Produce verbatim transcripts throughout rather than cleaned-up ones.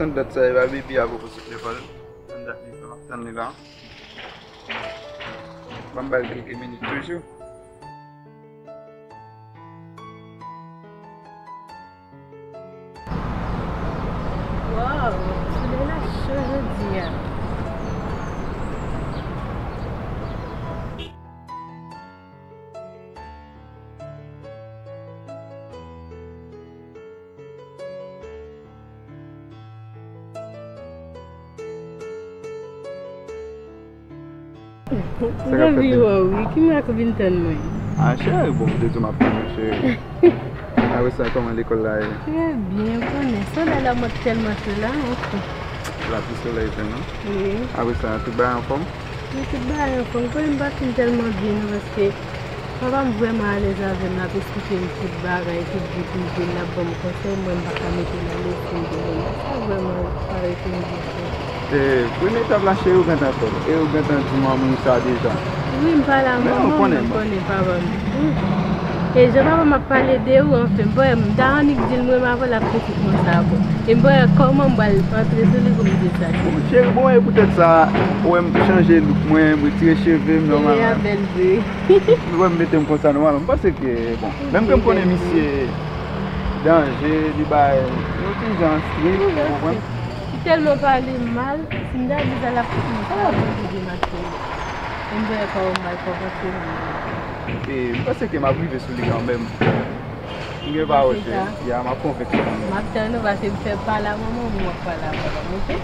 Anndan sa, e pa bebe a poko sot lekòl. Anndan li fè m ap tann li la. Ban m ba l kèlke minit toujou. Waw, solèy la cho jodi a. Sa k ap fèt, baby? Mwen anvi wè w, wi. Ki mwen k vin tann mwen? Ah, cheri, bon, m te di w m ap tann ou, cheri. Apre sa, kòman lekòl la ye? Trè byen, ou konnen. Solèy la mwen tèlman cho la, anfen. Lapli solèy vre, non? Wi. Apre sa, tout bagay anfòm? Wi, tout bagay anfòm. Konnen m pa fin tèlman byen, non, paske papa m vrèman alèz avè m, l ap esplike m tout bagay, tout vi prive m, l ap ban m konsèy, mwen m pa ka mete l alèz pou m te vin la. Sa vrèman parèt yon byen. E, premye etap la, cheri, ou gentan fè l. E ou gentan di manman w sa deja. Wi, m pale a manman m, ou konnen papa m. Hmm. E jan papa m ap pale de ou, anfen, m pa wè, m ta annik di l, mwen, m avè l ap soti konsa, bon. E m pa wè kòman m pral antre sou li pou m di sa. Bon, cheri, bon, e poutèt sa, ou wè m chanje look mwen, m retire cheve m nòmalman. Ou bèl vre. Ou wè m mete m konsa nòmalman. M panse ke, bon, menm ke m konnen misye danje, li bay yon ti jan strik, ou konprann? Li tèlman pale mal, si m ta di sa, l ap fout mwen sa, mwen ki demaske li. E m pa wè kòman m pral konprann se li. E m panse ke m ap rive sou li kanmenm. M gen pawòl, cheri. Ya, m ap konvenk ou kanmenm. M ap tann ou, paske m fè pale a manman m, m ap pale a papa m, oke?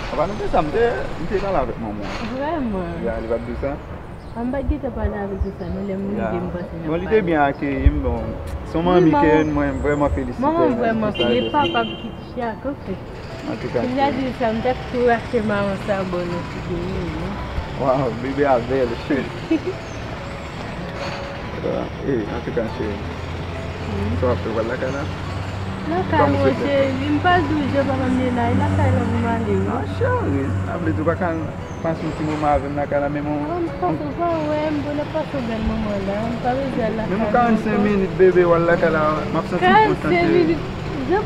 Apa nou fè sa, m te, m te pale avèk manman w. Vrèman? Ya, li pa t di w sa? A, m pa t gentan pale avèk ou sa, non, lè m rive, m panse n ap pale. Bon, li te byen akeyi m, bon, se yon manmi ke mwen vrèman felisite pou sa. Manman m vrèman fini, e papa m ki chè ak anfen. Antouka, si m ta di w sa, m ta tou rache mawon sa bò nan figi m, wi, non. Waw, bebe a bèl, cheri. E, antouka, cheri. Sa w ap fè, w pral lakay la? Lakay mwen, cheri, m pa di w jan papa m ye la, e lakay la pou m ale, wi. Ah, cheri, sa vle di w pa ka pase yon ti moman avè m lakay la, menm yon... Ah, m panse w pa wè m, bon, n ap pase yon bèl moman la, m pa bezwen al lakay la ankò. Menm yon karannsenk minit, bebe, w al lakay la, m ap santi m kontan, cheri. Karannsenk minit? Jan m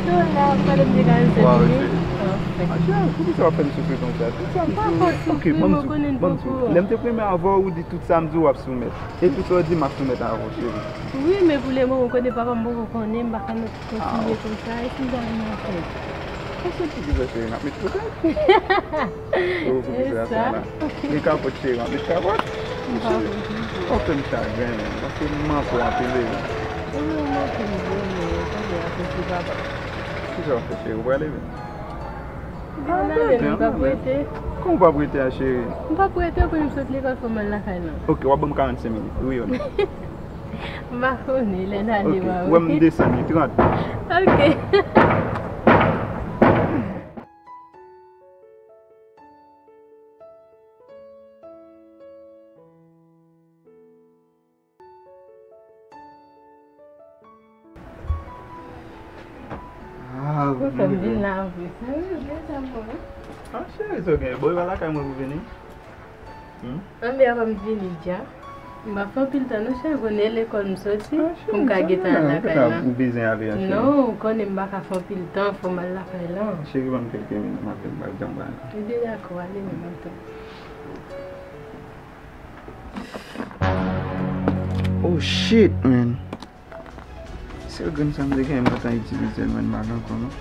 te la, pale m de karannsenk minit? Waw, cheri. Anfen. Ah, cheri, poukisa w ap fè m soufri konsa? Tout sa m di w, oke, ban m di w, ban m di w. Lè m te premye avè w, ou di tout sa m di w, w ap soumèt. E tout sa w di, m ap soumèt avè w, cheri. Wi, men pou le moman, ou konnen papa m poko konnen, m pa ka kontinye konsa, e si m ta renmen anfen? Paske poukisa, cheri, n ap met kote? Oh, poukisa sa la? Gen kapòt, cheri, m ap met kapòt. M pa konn. Ou fè m chagren, men, paske m manke w anpil, baby. Ou menm ou manke m vre, men, tande, akoz de papa. Kisa w ap fè, cheri? Ou prale, men? Bon, n ale, nou p ap rete. Kòman w p ap rete a, cheri? M p ap rete, ou konnen m sot lekòl, fò m al lakay la. Oke, w ap ban m karannsenk minit, wi ou non? M pa konnen, lè n ale, w a wè. Oke, ou wè m desann li, trant. Oke. Ah, ou fè m vin la anplis. Wi, wi, sa m bon. Ah, cheri, sa w gen? Bon, e pa lakay mwen pou vini? Hmm? Anben, avan m vini dja. M ap fè anpil tan, non, cheri, konnen lekòl m soti, pou m ka gentan al lakay la. Ou bezwen ale an, cheri? Non, ou konnen m pa ka fè anpil tan, fò m al lakay la. Cheri, ban m kèlke minit, m ap vin, m ap janm pale. Ebyen, dakò, ale menm antan. Oh shit, man. Sèl grenn sa m te genyen, m gentan itilize l, man, m pa gen ankò, non.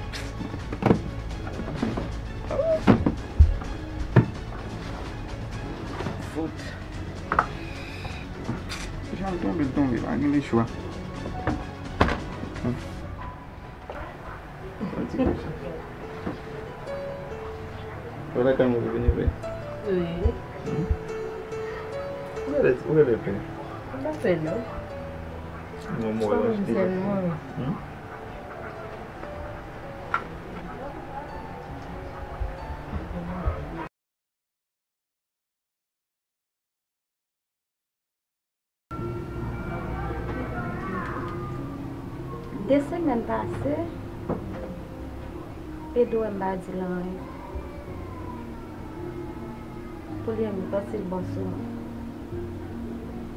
Fout. Jan l tonbe, l tonbe, pa gen lechwa. Yon ti kouche. Ou lakay mwen pou vini vre? Wi. Hmm? Ou genlè, ou genlè pè? M pa pè, non. Mwen, mwen, sèlman. Hmm? De semèn pase, Edo wè m pa di l anyen. Pou li, m panse l bon sou mwen.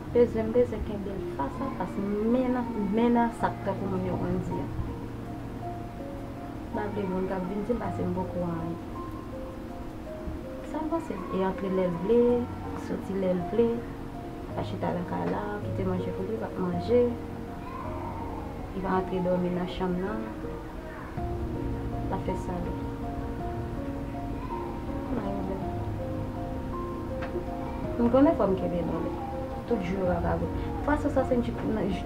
Bezwen, m bezwen kenbe l fas a fas, men nan, men nan sa k tankou moun yo konn di a. M pa vle moun k ap vin di m paske m poko anyen. Sa m panse? E antre lè l vle, soti lè l vle, pa chita nan kay la, kite manje pou li, l ap manje. Li pa antre dòmi nan chanm nan. L ap fè sa li. Mwen, m konnen fò m kenbe non, men tout jou yo pa ka bon. Fwa swa swasannsenk jou,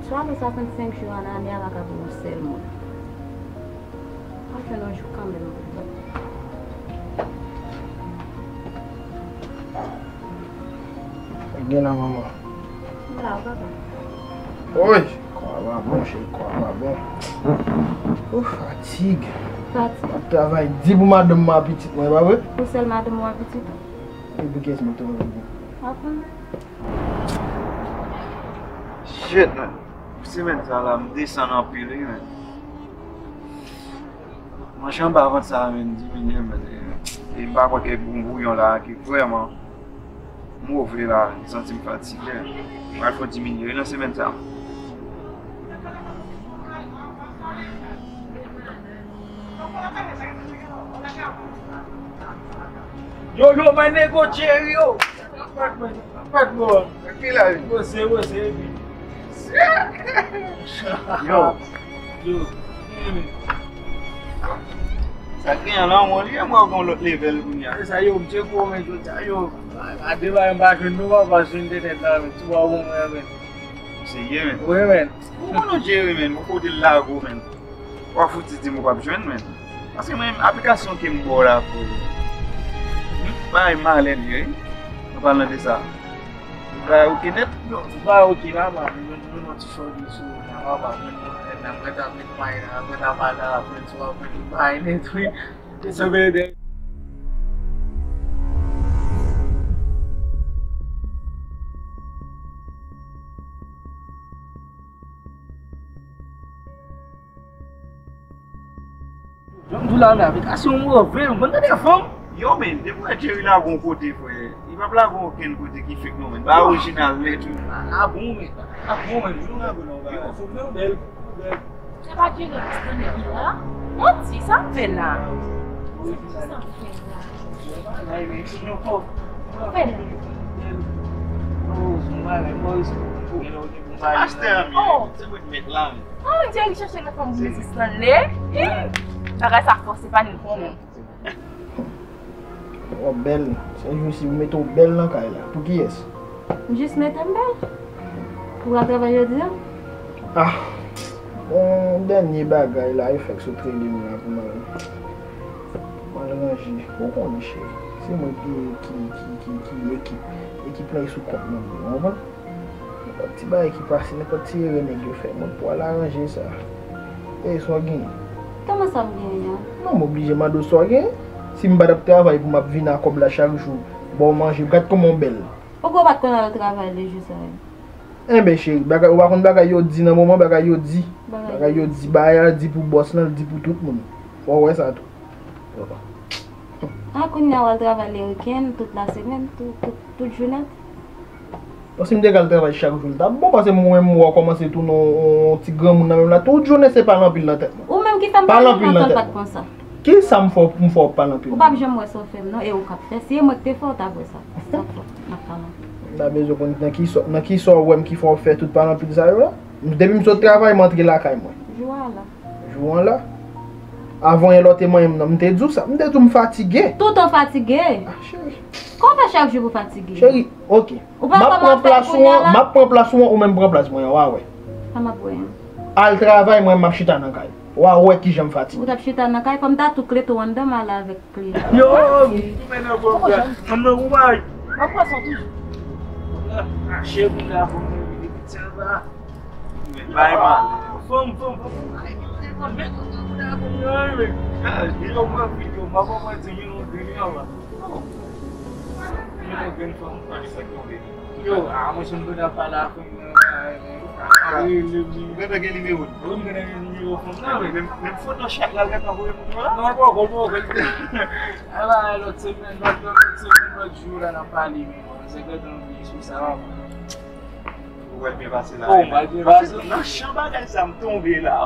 swa nan swasannsenk jou an ane a pa ka pou yon sèl moun. Anfen, yon jou kanmenm. Gen la, manman. M la, papa. Oy, kò a pa bon, cheri, kò a pa bon. Ou fatige. Fatige. M ap travay di pou madanm mwen ak pitit mwen, e pa vre? Ou sèl madanm ou ak pitit ou? E pou kiyès m ap travay pou? Aprann. Shit, man. Semèn sa la, m desann anpil, wi, man. Manje anba vant sa a, man, diminye, man. E, e m pa kwè ke bon bouyon la, ki vrèman move la, m santi m fatige. M pral fè diminye, wi, nan semèn sa a. Yo, yo, my nigga, Jerry, yo. Pat, man. Pat, bro. Epi la, wi. Yo, se, yo, se, epi. Yo. Yo. Sa gen an lan, mwen, li, mwen, gen lòt level kounye a. Se sa, yo, m tcheke w, men, jodi a, yo. A, a, de bagay m pa jwenn nou, papa, jwenn de nèt la, men. Ti bò, bon, mwen, men. Serye, men. Wi, men. Ou konn ou Jerry, men. Ou kote l lage w, men. W ap fouti di m ou p ap jwenn, men. Paske mwen, aplikasyon ke m ba w la pou m bay malè li, wi. An palan de sa, ou bay oke nèt? Non, ou bay oke la, ba, nou, nou, nou ti chòdi sou wout la, ba, ba, nou, nou, nou, nou, mwen ta met may la, mwen ta pale a la, mwen ti wè mwen bay nèt, wi. It's a bad day. Jan m di w la, men aplikasyon move, m konn tande fanm. Yo, men, depi w wè Jerry la gon kote, frè, li p ap lage w okenn kote ki fake non, men. Ba orijinal nèt, wi. A, a bon, men. A bon, men. Yo, fanm nan bèl, fanm nan bèl. Se pa Jerry Stanley ki la? Manti, sa m fè la? Sa m fè la? Fè la. Pastè a, men, se mwen k met la, men. Ah, Jerry chache lòt fanm pou Misis Stanley. Hi! Bagay sa fò, se pa ni konnen. Wap bèl. Se jou si ou mete w bèl nan kay la. Pou kiyès? M jis mete m bèl. Ou pral travay jodi a? Ah, yon dènye bagay la, yo fèk sot rele m la pou m al, pou m al ranje. Ou konnen, cheri, se mwen ki, ki, ki, ki, ki ekip. Ekip la e sou kont mwen, ou konprann? Nenpòt ti bagay ki pase, nenpòt ti erè nèg yo fè, mwen pral aranje sa. E sa w genyen? Kòman sa m genyen an? Non, m oblije mande w sa w genyen. Si m pa t ap travay pou m ap vin a kòb la chak jou, ba w manje, gad kòman w bèl. Ou kwè w pa t konn al travay lejou sa yo? Enben, cheri, bagay, ou pa konn bagay yo di nan moman, bagay yo di. Bagay yo di, bagay yo di pou bòs lan, di pou tout moun. Fò w wè sa tou. A, kounye a w al travay le weekend, tout la semèn, tout, tout, tout jounen. Bon, si m te ka al travay chak jou, l t ap bon, paske mwen, m wè w kòmanse tounen yon, yon ti granmoun nan menm la. Tout jounen se pale anpil nan tèt mwen. Ou menm ki fè m pale anpil nan tèt mwen. Ki sa m fè w, m fè w pale anpil? Ou p ap janm wè sa w fè m non, e ou k ap fè. Si e mwen k te fè w, w t ap wè sa. Sa k fè w, m ap pale anpil. M ta bezwen konn nan ki sa, nan ki sa w wè m ki fè w fè tout pale anpil sa yo la? Depi m sot travay, m antre lakay mwen. Jou a la. Jou an la. Avan yè lè w te manyen m nan, m te di w sa. M te di w m fatige. Toutan w fatige. Ah, cheri. Kòman w fè chak jou pou w fatige? Cheri, oke. Ou pa kòmanse kounye a la? M ap pran plas ou an, m ap pran plas ou an, ou menm pran plas mwen an, w a wè. Sa m ap wè an? Al travay, mwen m ap chita nan kay. W a wè kijan m fatige. Ou t ap chita nan kay, fò m ta tou klete w anndan, m ale avèk klete. Yo, m tounen nan pwoblèm. Anndan, ou bay. M ap pran sa toujou. Ah, cheri, la, fò m revini, pitit sa. Bay mal. Fanm, fanm, fanm. Ay, men, men, men, men, men. Ah, yo, mwen, yo, mwen, mwen, di, yo, mwen, di, yo, mwen. Yo, mwen, mwen, fanm. Yo, ah, mwen, si m konn ap pale a fanm nan, ah, wi, wi, wi. Ou gentan gen nimewo l? Wi, m gentan gen nimewo fanm nan, wi. Men, men foto chat la, l gentan voye pou mwen la? Non, l poko, l poko. Ala, lòt semèn, lòt, lòt semèn, lòt jou la, n ap pale, men, se gentan anvi sou sa, wi. Ou wè l byen pase la. Oh, m al byen pase. Nan chan bagay sa m tonbe la.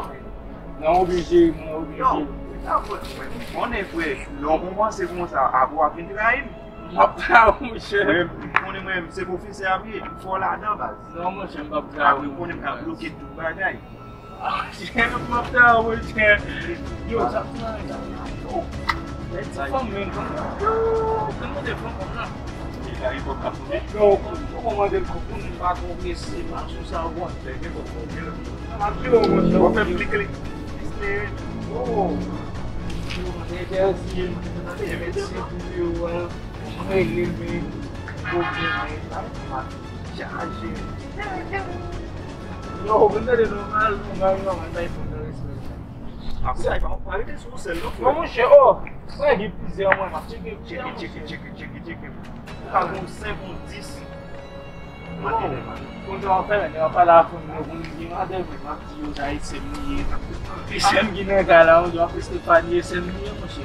Mwen oblije, mwen oblije. Yo, Apre, mwen, m konnen, frè, lè w kòmanse konsa, apre w ap vin trayi m. M ap trayi w, monchè. Mwen, m konnen mwen, se pwofesè a m ye, m fò ladan, baz. Non, monchè, m p ap trayi w. Apre, m konnen m ka bloke tout bagay. Ah, monchè, m ap trayi w, monchè. Yo, sa fè anyen. Yo, ti fanm, men, yo, kòman te fanm konsa? Yo, ou kòmande l kòk moun pa konfyese, pa sou sa w konn fè, gen kòk moun gen lòt. Sa m ap di w, monchè. Ou fè m klik, klik. Oh. Yo, mwen entèdi, mwen mèt si pou yo, mwen rele, men, pwoblèm, men, sa m ap chaje. Yo, mwen tande nòmal, nòmal, nòmal, bay fò nan respè. Ap sa, pa, pa rete sou yon sèl non, frè. Bon, monchè, oh, frè, gen plizyè mwen, m ap tcheke, tcheke, tcheke, tcheke, tcheke, tcheke. Ou ka gon senk, gon dis. Bon, konn sa w ap fè, lè w ap pale a fanm yo, konn gen madanm, m ap di yo sa e sè m li ye. E sè m ki nan kay la, yon jou apre Stephanie, e sè m li ye, monchè.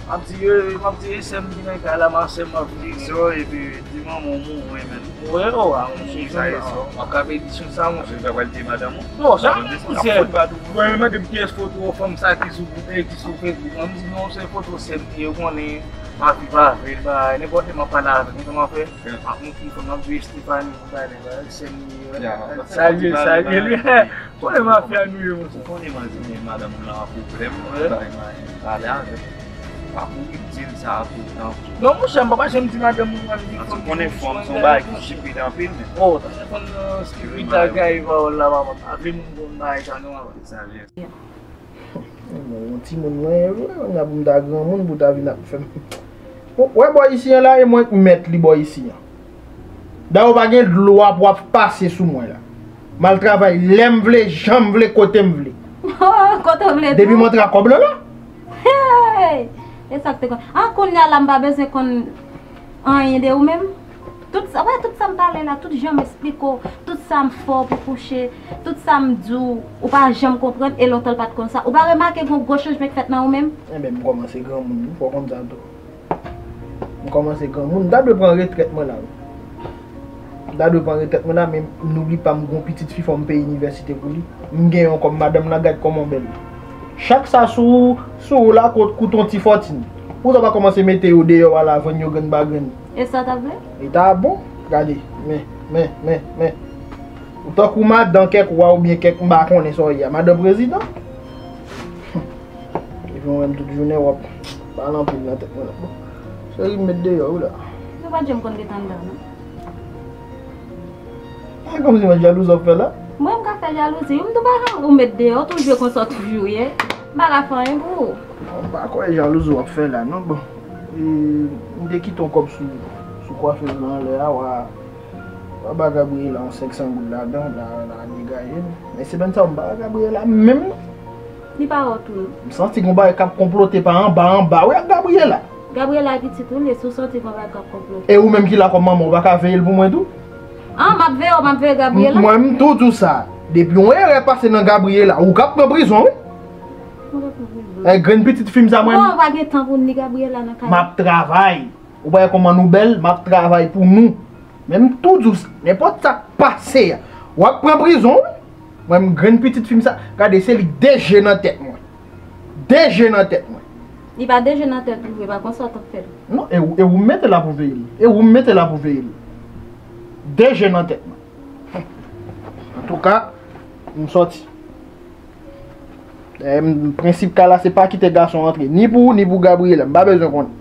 M ap di yo, m ap di e sè m ki nan kay la, m ap sè m ap vini. Di sè w, epi di manman w mwen menm. Wè, oh, a, monchè, sa e sè w. W ap ka pèdi sou sa, monchè. Apre, w pral di madanm ou? Non, sa m di, monchè. Mwen, mwen mande m kiyès foto fanm sa ki sou group, eh, ki sou Facebook. Mwen, m di, non, se foto sè m li ye, ou konnen, m ap viv avè l, bagay, nenpòt lè m ap pale avè l, men kòman fè? M ap montre fanm, m ap di, Stephanie, bagay, bagay, sè m li ye. Salye, salye li. Konnen mafya nou ye, monchè. Ou konnen manzè, madanm ou nan pwoblèm, bagay, mwen pale avè l. Pa kouri di l sa a tout tan. Non, monchè, m pa janm di madanm ou nan li. Ou konnen fanm se yon bagay ki stipid anpil, men. Oh, sa se fanm nan stipid la, gay, pawòl la, papa. Avè moun konn bagay sa, non, papa. Salye. Bon, yon timoun mwen ye vre, kòm pou m ta granmoun, pou ta vin ap fè m. Bon, wè bò isi an la, e mwen k mèt li bò isi an. Dayè, pa gen dlo a pou ap pase sou mwen la. M al travay lè m vle, jan m vle, kote m vle. Kote w vle tou. Depi m antre a kòb lan la. Hey! E sa k te konn. Ah, kounye a la, m pa bezwen konn anyen de ou menm. Tout sa, wè, tout sa m pale la, tout jan m esplike w, tout sa m fè w pou kouche, tout sa m di w, ou pa janm konprann, e lontan l pa t konn sa. Ou pa remake gon gwo chanjman k fèt nan ou menm? Enben, m kòmanse granmoun, wi, fò w konn sa tou. M kòmanse granmoun, m ta dwe pran retrèt mwen la, wi. M ta dwe pran retrèt mwen la, men noubli pa m gon pitit fi, fò m peye inivèsite pou li. M gen yon kòb, madanm nan, gad kòman w bèl. Chak sa sou, sou ou la, kou, koute yon ti fòtin. Poutan w pa kòmanse mete yo deyò a la, vann yo grenn pa grenn. E sa w ta vle? E ta bon. Gade, men, men, men, men. Ou tankou madan kèk wa oubyen kèk m pa konnen sa w ye a. Madan prezidan? Epi mwen menm tout jounen w ap pale anpil nan tèt mwen la. Bon, cheri m met deyò wi la. Nou pa t janm konn ret anndan non. E kòmsi mwen jalouzi w ap fè la? Mwen m ka fè jalouzi wi, m tou pa janm ou met deyò, w toujou konsa w toujou ye. M pa ka fè anyen pou ou. Bon, m pa kwè jalouzi w ap fè la non. Bon, e, m te kite yon kòb sou, sou kwafèz lan anlè a, wa, wa ba Gabriela yon senk san goud ladan, la, la degaje l. Men se bann sa yo m pa wè Gabriela menm non. Li pa wè w tou non. M santi gon bagay k ap konplote pa anba anba wi ak Gabriela. Gabriela pitit ou li ye, si w santi gon bagay k ap konplote. E ou menm ki la kòm manman, ou pa ka veye l pou mwen tou? An, m ap veye w, m ap veye Gabriela. Mwen m tou di w sa. Depi yon erè pase nan Gabriela, ou k ap pran prizon wi. Mwen k ap pran prizon. E grenn pitit fi m sa mwen. Bon, ou pa gen tan pou n ni Gabriela nan kay la. M ap travay. Ou pa wè kòman nou bèl, m ap travay pou nou. Men m tou di w sa, nenpòt sa k pase a, w ap pran prizon wi. Mwen m grenn pitit fi m sa, gade se li k de je nan tèt mwen. De je nan tèt mwen. Li pa de je nan tèt ou vre, pa konsa w t ap fè l. Non, e ou, e ou m mete la pou veye l. E ou m mete la pou veye l. De je nan tèt mwen. Antouka, m sòti. Dayè, m, prensip kay la se pa kite gason antre, ni pou ou, ni pou Gabriela. M pa bezwen konnen.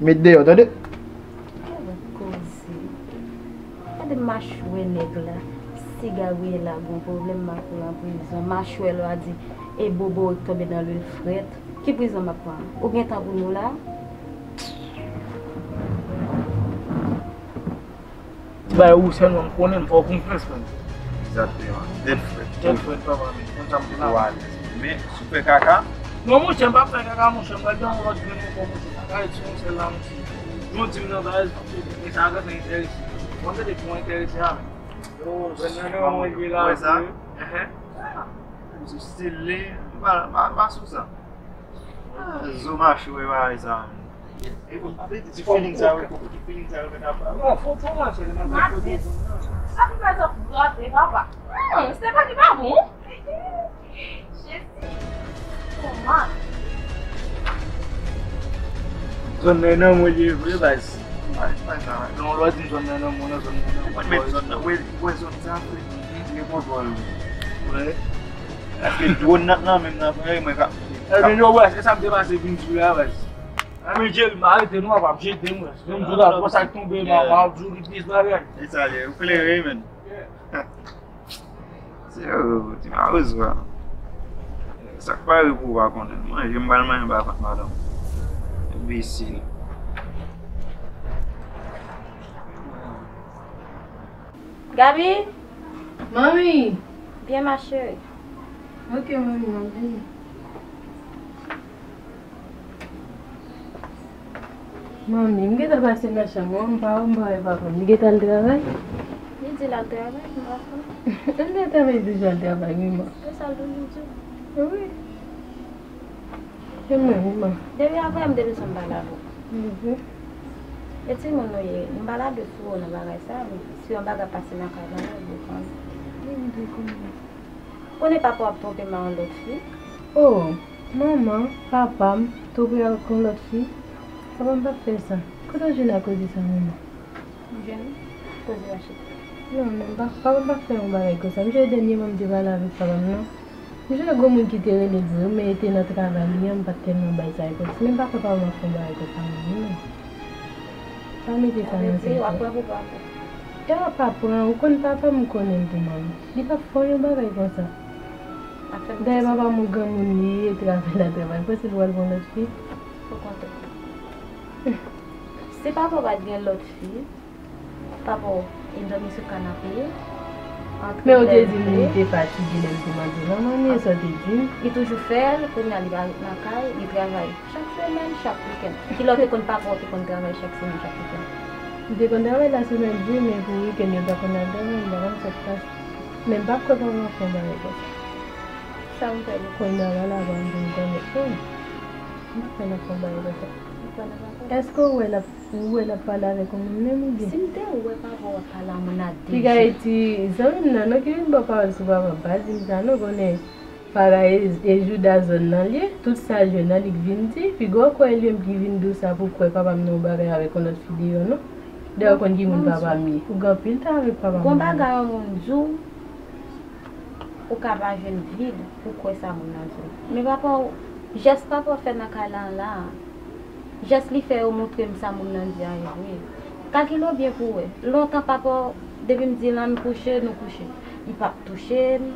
Met deyò, tande? Gade koze. Gade machwè nèg la. Si Gabriela gon pwoblèm, m ap pran prizon. Machwè lè w a di, e bobo k tonbe nan lwil frèt. Ki prizon m ap pran? Ou gen tan pou nou la? Ti bagay ou sèlman m konnen, m fè w konfyans, man. Egzakteman. Tèt frèt. Tèt frèt, papa, men. Konn sa m te la. Ou alèz. Men, si w fè kaka. Non, monchè, m p ap fè kaka, monchè. M pral gen yon lòt grenn ankò, monchè. Kaka rete sou yon sèl la, monchè. Yon di m nan baz, paske men sa a gentan enterese. Mwen tande pou enterese a, men. Yo, jwenn nan nan mwen vye la. Wè sa? Enhen. Sou stil li, m pa, m pa, m pa sou sa. Ah, zo mache, wè, wè, sa. E bon, pa vle di ti feeling sa yo, ti feeling sa yo, men apa. Bon, fò, fò manje, men. Matis, sa pou fè zòt gate, papa. Hmm, Stephanie pa bon. Jezi. Kòman? Zòn nan nan mwen li ye vre, baz. Lè w di zòn nan nan mwen, nan zòn nan nan mwen. Mwen menm zòn nan. Wè, wè zòn sa, frè. Li gen kontwòl, wi. Wè. Paske dwòn nan nan menm nan, frè, mwen ka. Ebyen, yo, wè, se sa m te pase vin sou la, baz. Ebyen, Jerry, m arete nou, papa, m jete m, wè. Menm jou la, konsa k tonbe, m a, m a di w li plis bagay. E sa ye, ou klere, wi, menn. Se yo, ti mawozo a. Sa k pare pou ou pa konnen. Manje m pral manje m pa kont madanm. Enbesil. Gaby? Manmi! Byen ma cheri. Ok, manmi, m ap vini. Manmi, m gentan pase nan chanm ou, m pa wè, m pa wè papa m. Li gentan al travay? Li di l al travay, m pa konn. Li gentan travay, toujou al travay, wi, man. Se sa l toujou di w? Wi. Se mwen, wi, man. Depi apre, m te bezwen m pale avè w. Mhm. E timoun nou ye, m pa la de fou nan bagay sa, men si yon bagay pase nan kay la, ou dwe konnen. Wi, m dwe konnen. Konnen papa w ap twonpe m ak yon lòt fi? Oh, manman, papa m twonpe ak yon lòt fi? Papa m p ap fè sa. Kote w jwenn ak koze sa, manman? M jwenn koze Rachid. Non, non, pa, papa m p ap fè yon bagay konsa. M jwenn dènyèman m te pale avèk papa m, non. M jwenn gwo moun ki te rele l vre, men e te nan travay li an, m pa t tèlman bay sa enpòtans. Men m pa kwè papa m ap fè yon bagay konsa, non, non. Pa mete sa nan tèt ou. Sa vle di, w ap pran pou papa. E w ap pa pran, ou konn papa m, ou konnen l tou, manmi. Li p ap fè w yon bagay konsa. Dayè, papa m yon granmoun li ye, travay l ap travay. Panse l pral pran lòt fi? Okontrè. Si papa w pa t gen lòt fi, papa w, li dòmi sou kanape, antre lè l vle. Men ou te di m li te fatige lè l te mande w lan, manmi, e sa w te di m? Li toujou fè l, kounye a li pa ret nan kay, li travay. Chak semèn, chak wikenn. Kilè w te konn papa w te konn travay chak semèn, chak wikenn? Li te konn travay lasemèn wi, men pou wikenn yo pa konn al travay, m pa konn sa k pase. Men m pa kwè papa m ap fè yon bagay konsa. Sa m fè pou kounye a la, la, pa m vin konnen. Oh, m pa kwè l ap fè yon bagay konsa. Ou kwè l ap fè? Èske ou wè l ap, ou wè l ap pale avèk yon moun menm oubyen? Si m te wè papa w ap pale a moun a de je. Piga e ti zanmi m nan, non, ki vin ba w pawòl sou papa m, pa di m sa, non, konnen. Paga e, e jouda zòn nan l ye, tout sa l jwenn nan li k vin di, piga w kwè e li menm ki vin di w sa pou w kwè papa m nan yon bagay avèk yon lòt fi deyò non. Dayè w konn ki moun papa m ye. Ou gen anpil tan avèk papa m. Gon bagay yon moun di w, ou ka pa jwenn vi l pou w kwè sa moun nan di w. Men papa w, jès papa w fè nan kay la an la a, jès li fè yo montre m sa moun nan di an ye vre. Kalkile w byen pou w wè. Lontan papa w, depi m di l ann kouche, nou kouche. Li p ap touche m.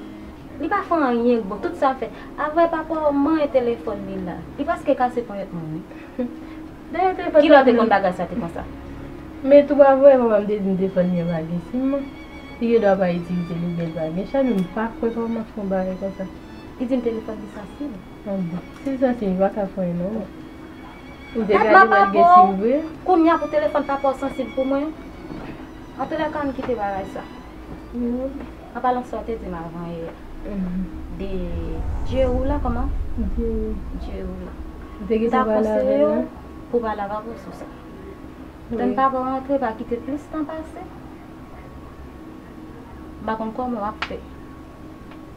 Li pa fè anyen k bon. Tout sa l fè. Avè papa w manyen telefòn li la. Li prèske kase ponyèt mwen, wi. Dayè telefòn. Kilè w te konn bagay sa te konsa? Men tou avè papa m te di m telefòn li an pa gen sim. Li gen dwa pa itilize l oubyen l pa gen chalè, m pa kwè papa m ap fè yon bagay konsa. Li di m telefòn li sansib. Ah bon. Si l sansib, li pa ka fè anyen non. Ou te gade lè l gen sim vre? Kounye a pou telefòn papa w sansib pou mwen? Antoulèka, ann kite bagay sa. An palan sa w te di m avan yè a. De Djerou la, kòman? Djerou. Djerou la. Ou te gentan pale avè l la? M ta konseye w pou w pale avè papa w sou sa. Tann papa w rantre, pa kite plis tan pase. M pa konn kòman w ap fè.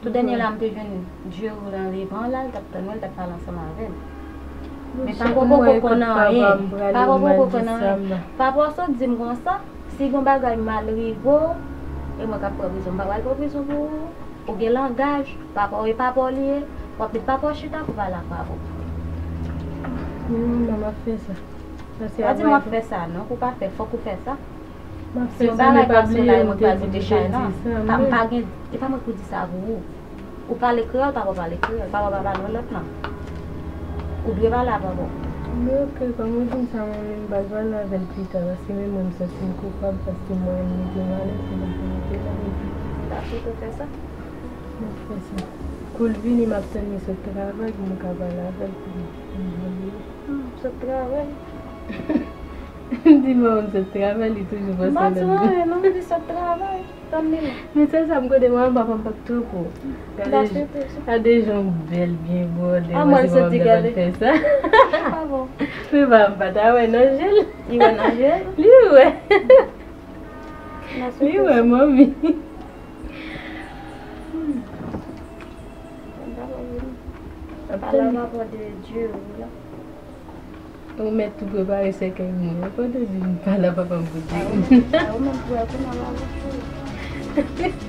Tou dènye la, m te jwenn Djerou nan levan la, l t ap tann mwen, l t ap pale ansanm avè m. Men papa w poko konn anyen. Papa w poko konn anyen. Papa w sot di m konsa, si gon bagay mal rive w, e mwen k ap pran prizon, m pa pral pran prizon pou ou. Ou gen langaj, papa w e papa w li ye, w ap met papa w chita pou pale ak papa w. Wi manman, m ap fè sa. Pa di m w ap fè sa non, ou pa fè, fòk ou fè sa. Si yon bagay pase la, e mwen k pral pote chay la. Pa, m pa gen, e pa mwen k pou di sa pou ou. Ou pale kreyòl, papa w pale kreyòl, papa w pa pale yon lòt lang. Ou dwe pale a papa w. Men ok, kòm ou di m sa, mwen menm m pral pale avè l pita, paske menm mwen m santi m koupab, paske mwen menm li gen malè, se m ki mete l la, epi. Dakò, ou fè sa. M ap fè sa. Kou l vini, m ap tann li sot travay pou m ka pale avè l, pou m, pou m di l. Hmm, sot travay. Di manman m sot travay, li toujou panse lòt bò. M pa di anyen non, m di sot travay. Tann li la. Men sèl sa m konnen, manman papa m p ap twonpe w. Gade, gade jan w bèl, byen bwòde, mwen se manman m te konn fè sa. Ah bon. Men papa m pa ta wè nan je l. Li wè nan je l? Li wè. Li wè, manmi. Pale avè papa w de Djerou la. Ou mèt tou prepare sèkèy mwen. Ou konn di m pa la papa m pou di. Ou menm pou wè kounye a la.